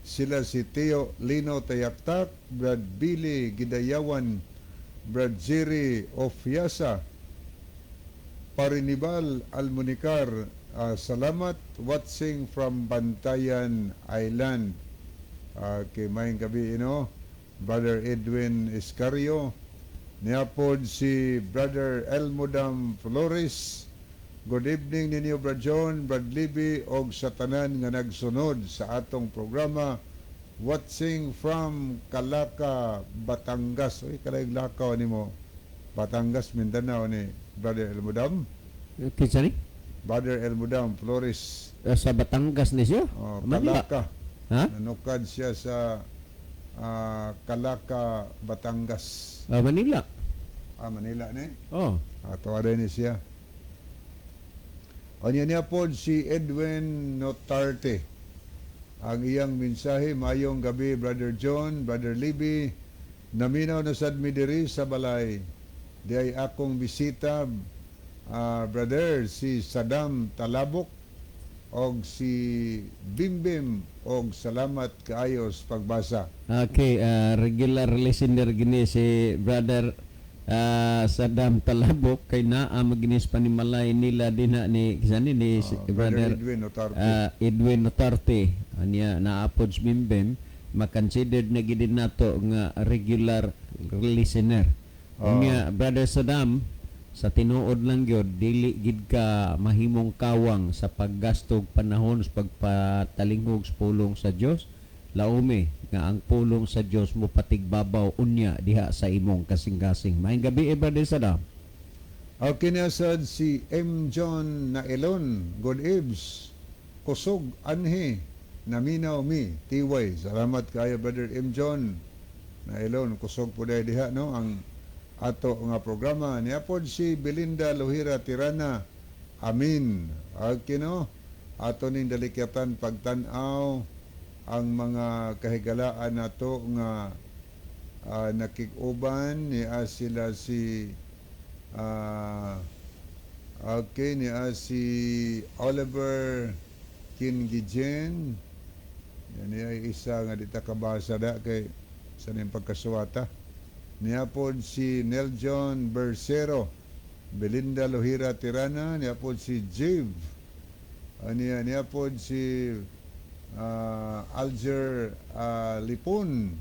Sila si Teo Lino Tayaktak, Brad Billy Gidayawan, Brad Jerry Ofiasa, Parinibal Almunicar, salamat, watching from Bantayan Island. Kay maayong gabi ino, Brother Edwin Iscario. Niapod si Brother Elmodam Flores. Good evening ninyo, Brad John, Brad Libby, og sa tanan nga nagsunod sa atong programa. Watching from Kalaka, Batangas. Uy, kalayog lakaw nimo. Batangas, Mindanao ni Brother Elmodam. Kinsa ni? Brother Elmodam Flores. Sa Batangas ni siya? Oh, Manila. Kalaka. Ha? Nanukad siya sa Kalaka, Batangas. Manila. Ah, Manila ni. Oh. Tuwa ni siya. Anya niya pod si Edwin Notarte. Ang iyang mensahe, "Mayong gabi, Brother John, Brother Libby, naminaw na sad mi diri sa balay. Di ay akong bisita, brother, si Saddam Talabok og si Bimbim, og salamat kaayo sa pagbasa." Okay, regular listener gini si Brother Saddam Talabok kay naa maginis panimalay nila dinha ni kisani ni si Brother Brother Edwin Notarte. Edwin Notarte. Anya naapod si Bimbim, makonsidered na gid nato nga regular listener. Unya, Brother Saddam, sa tinuod lang gyud, dili gid ka mahimong kawang sa paggastog panahon sa pagpatalinghog sa pulong sa Dios. Laume nga ang pulong sa Dios mo patigbabaw unya diha sa imong kasing-kasing. Maayong gabi, Brother Saddam. Okay na sad si M. John Nailon, "Good eves, kusog anhi, naminaw mi, tiway." Salamat kayo, Brother M. John Nailon, kusog po dahil diha, no, ang ato nga programa. Niya pod si Belinda Lohira Tirana, "Amin." Okay, no, ato ning dalikyatan pagtan-aw ang mga kahigalaan nato nga nakig-uban niya sila si okay, niya si Oliver Kingijen. Yan niya ay isa nga di ta kabasa da kay sa niyang pagkasuwata. Niya pod si Neljon Bersero, Belinda Lohira Tirana, niya pod si Jiv. Niya pod si Alger Lipun.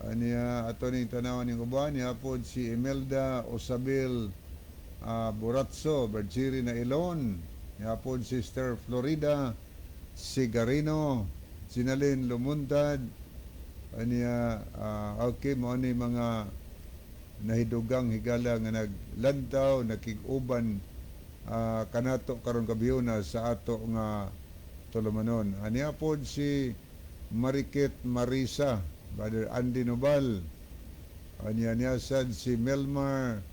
Niya ato ning tanawan ning uban, niya pod si Imelda Osabel Buratso, Bergiri na Ilon. Niya pod Sister Florida Sigarino, Sinalin Lumuntad. Aniya okay, mo ni mga nahidugang higala nga naglantaw, nakig-uban kanato karon gabhiona sa ato nga tulumanon. Aniya pod si Marikit Marisa, Brother Andy Nobal. Aniya niya sad si Melmar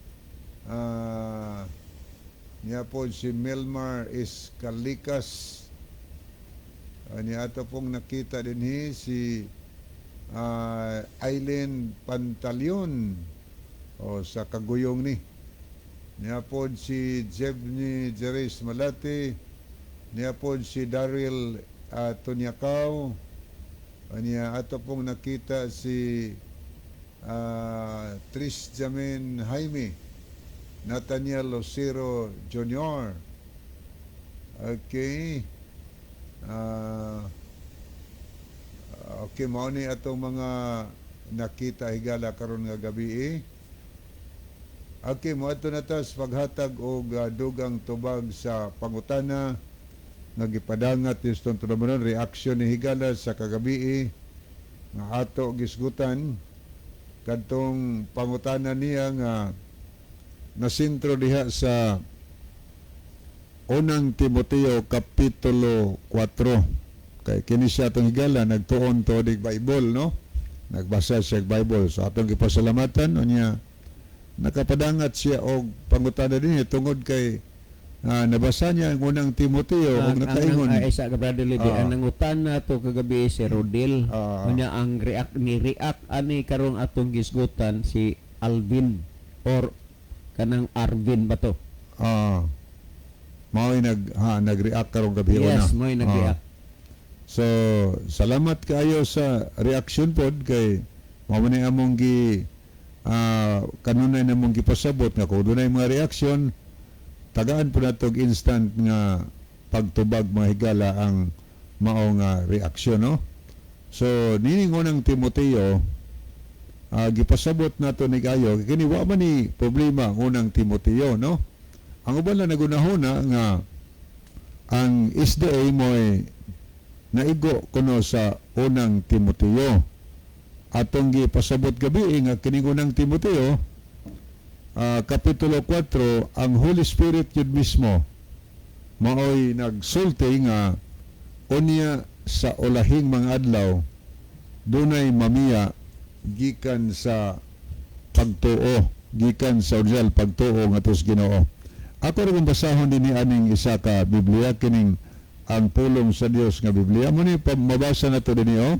niya pod si Melmar Escalikas. Aniya ato pong nakita dinhi si Eileen Pantaleon o sa Kaguyong ni. Niya pod si Jebny Jerez Malati, niya pod si Daryl Tunyakaw. Aniya ato pong nakita si Tris Jamin Jaime, Nathaniel Lucero Jr. Okay. Okay, mao ni atong mga nakita higala karon nga gabi eh. Okay, mo ato na ta sa paghatag og dugang tubag sa pangutana nga gipadangat ni Stone Tulumanon, reaksyon ni higala sa kagabi eh, nga ato gisgutan kadtong pangutana niya nga nasintro diha sa Unang Timoteo Kapitulo 4, kay kini siya atong higala nagtuon to og Bible, no, nagbasa siya og Bible, so atong gipasalamatan. Unya nakapadangat siya og pangutana dinhi tungod kay nabasa niya ang Unang Timoteo ug nakaingon. Ang, isa ka, Brother Libby, ang nangutana to kagabi si Rodel. Unya ang react ni react ani karong atong gisgutan si Alvin or kanang Arvin ba to? Mao'y nag-react karong gabi. Yes, una. mo'y nag-react. So, salamat kaayo sa reaction pod kay mao man ni among gi kanunay namong gipasabot nga kung dunay mga reaction, tagaan po nato og instant nga pagtubag, mga higala, ang mao nga reaksyon, no. So nining Unang Timoteo, gipasabot nato ni kayo kini wa man ni problema ang Unang Timoteo, no. Ang uban lang nagunahuna nga ang SDA mo'y naigo kuno sa Unang Timoteo. Atong gipasabot gabi nga kining Unang Timoteo Kapitulo 4, ang Holy Spirit yun mismo maoy nagsulti nga unya sa ulahing mga adlaw dunay mamiya gikan sa pagtuo, gikan sa original pagtuo ngadto sa Ginoo. Ako ra kung basahon dinhi aning isa ka Biblia, kining ang pulong sa Dios nga Biblia. Mo ni mabasa na to dinhi, oh.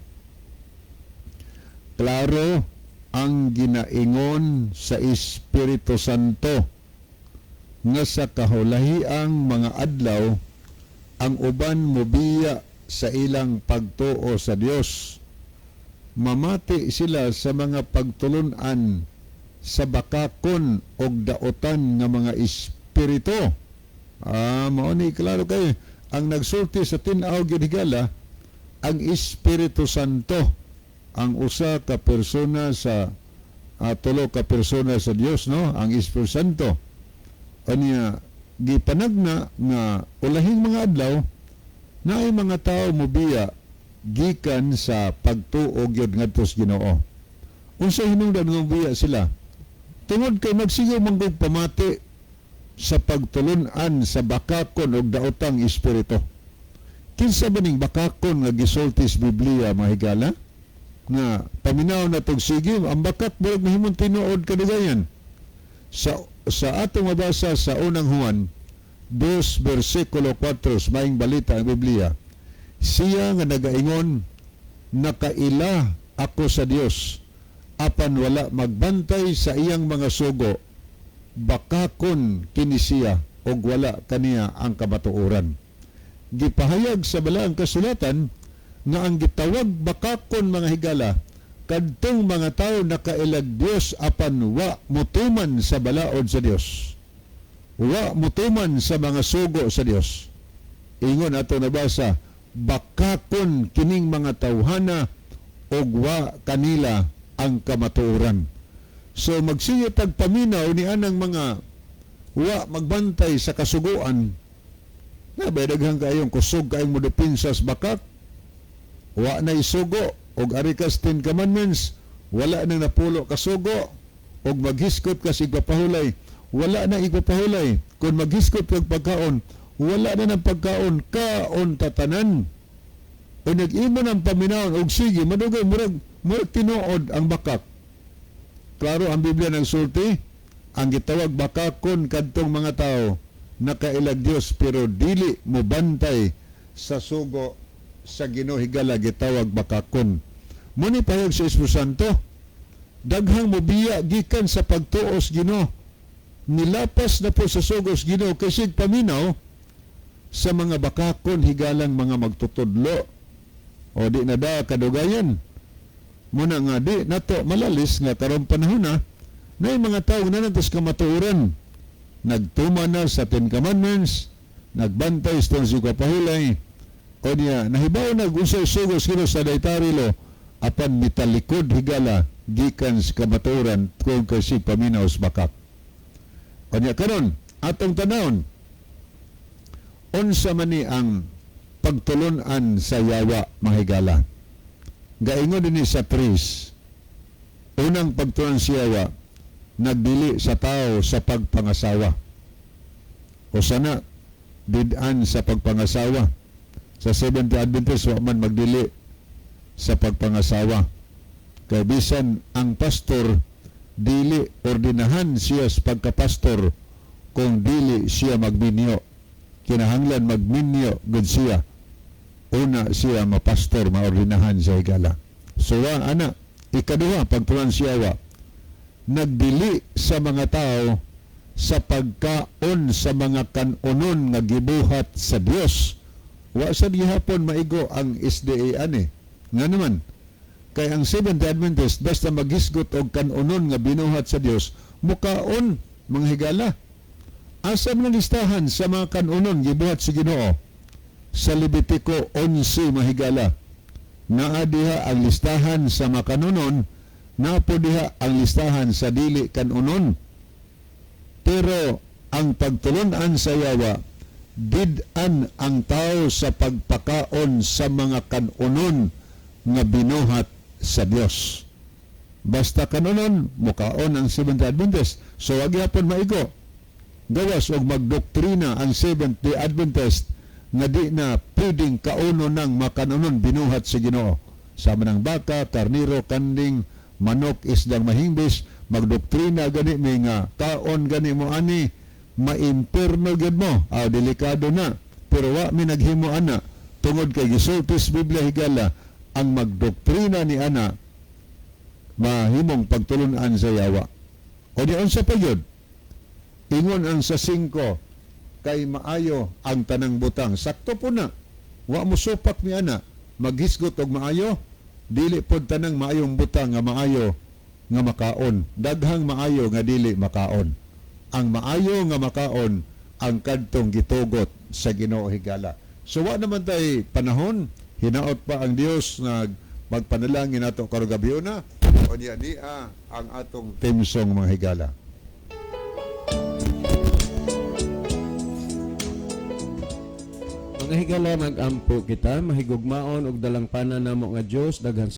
Klaro ang ginaingon sa Espiritu Santo nga sa kahulahiang mga adlaw ang uban mobiya sa ilang pagtuo sa Dios. Mamati sila sa mga pagtulunan sa bakakon og daotan nga mga espiritu. Mao ni klaro kay ang nagsulti sa tin-aw gyud, higala, ang Espiritu Santo, ang usa ka persona sa tulo ka persona sa Dios, no, ang Espiritu Santo. Anya gipanagna nga ulahing mga adlaw naay mga tao mobiya gikan sa pagtuo gyud ngadto sa Ginoo. Unsa hinungdan nga mobiya sila? Tungod kay magsige man gud pamati sa pagtulun-an sa bakakon og daotang espiritu. Kinsa ba ning bakakon nga gisulti sa Biblia, mga higala? Nga paminaw na tog sige, ang bakak murag mahimong tinuod kadugayan. Sa atong mabasa sa Unang Juan 2 versikulo 4, maayong balita ang Biblia. Siya nga nagaingon, "Nakaila ako sa Dios," apan wala magbantay sa iyang mga sugo, bakakon kini siya og wala kaniya ang kamatuoran. Gipahayag sa Balaang Kasulatan nga ang gitawag bakakon, mga higala, kadtong mga tao nakailag Dios apan wa mutuman sa balaod sa Dios. Wa mutuman sa mga sugo sa Dios. Ingon ato nabasa, bakakon kining mga tawhana og wa kanila ang kamatuoran. So magsige tagpaminaw ni anang mga wa magbantay sa kasuguan na bay daghan kayong kusog kayong modepinsa sa bakak. Wa na isugo og ari kas Ten Commandments, wala nang napulo kasugo, og maghiskot ka sa igpapahulay, wala na igpapahulay. Kung maghiskot kag pagkaon, wala na ng pagkaon, kaon tatanan. O nag-imo ng paminawon og sige madugay, murag tinuod ang bakak. Klaro ang Biblia nagsulti, ang gitawag bakakon kadtong mga tao nakailag Dios pero dili mobantay sa sugo sa Ginoo, higala, gitawag bakakon. Muni pahayag sa Espiritu Santo, daghang mobiya gikan sa pagtuos Ginoo, nilapas na po sa sugos Ginoo kay sig paminaw sa mga bakakon, higalang mga magtutudlo. O di na da kadugayan. Muna nga di nato malalis nga karong panahon na na mga tao na nantos kamatuoran, nagtuma na sa Ten Commandments, nagbantay sa pahulay, o niya nahibaw na unsay sugos Ginoo sa dietary law, apan mitalikod, higala, gikan sa kamatuoran kung kasi paminaw sa bakak. O niya karon atong tanawon unsa man ni ang pagtulunan sa yawa, mga higala. Gaingon dinhi sa 3, unang pagtulunan sa yawa, nagdili sa tao sa pagpangasawa. O sana did-an sa pagpangasawa. Sa Seventh-day Adventist, wa man magdili sa pagpangasawa. Kay bisan ang pastor, dili ordinahan siya sa pagkapastor kung dili siya magminyo. Kinahanglan magminyo gud siya. Una siya mapastor, maordinahan siya, higala. So wa ana, ikaduha pagtulunan siya wa nagdili sa mga tao sa pagkaon sa mga kanunon nga gibuhat sa Dios. Wa sa gihapon maigo ang SDA ani. Nga naman, kay ang Seventh-day Adventist, basta maghisgot og kanunon nga binuhat sa Dios, mukaon, mga higala. Asa man ang listahan sa mga kanunon gibuhat sa Ginoo? Sa Levitico 11, mga higala. Naa diha ang listahan sa mga kanunon, naa po diha ang listahan sa dili kanunon. Pero ang pagtulunan sa yawa, did-an ang tao sa pagpakaon sa mga kanunon nga binuhat sa Dios. Basta kanunon, mukaon ang Seventh-day Adventist. So wag gyapon maigo. Gawas og magdoktrina ang Seventh-day Adventist nga di na pwedeng kauno ng makanunon binuhat sa Ginoo. Sama ng baka, karniro, kanding, manok, isdang mahingbis, magdoktrina gani mi nga kaon gani mo ani, Maimpirno gyud mo. Ah, delikado na. Pero wa mi naghimo ana tungod kay gisulti sa Biblia, higala, ang magdoktrina ni ana mahimong pagtulunan sa yawa. O di unsa pa yun? Ingon ang sa 5, kay maayo ang tanang butang. Sakto po na. Wa mo supak mi ana. Maghisgot og maayo, dili pod tanang maayong butang nga maayo nga makaon. Daghang maayo nga dili makaon. Ang maayo nga makaon ang kadtong gitugot sa Ginoo, higala. So wa naman tay panahon, hinaot pa ang Dios na magpanalangin nato karong gabi na. O niya niya ang atong theme song, mga higala. Mga higala, mag-ampo kita. Mahigugmaon og dalangpanan namo nga Dios, daghan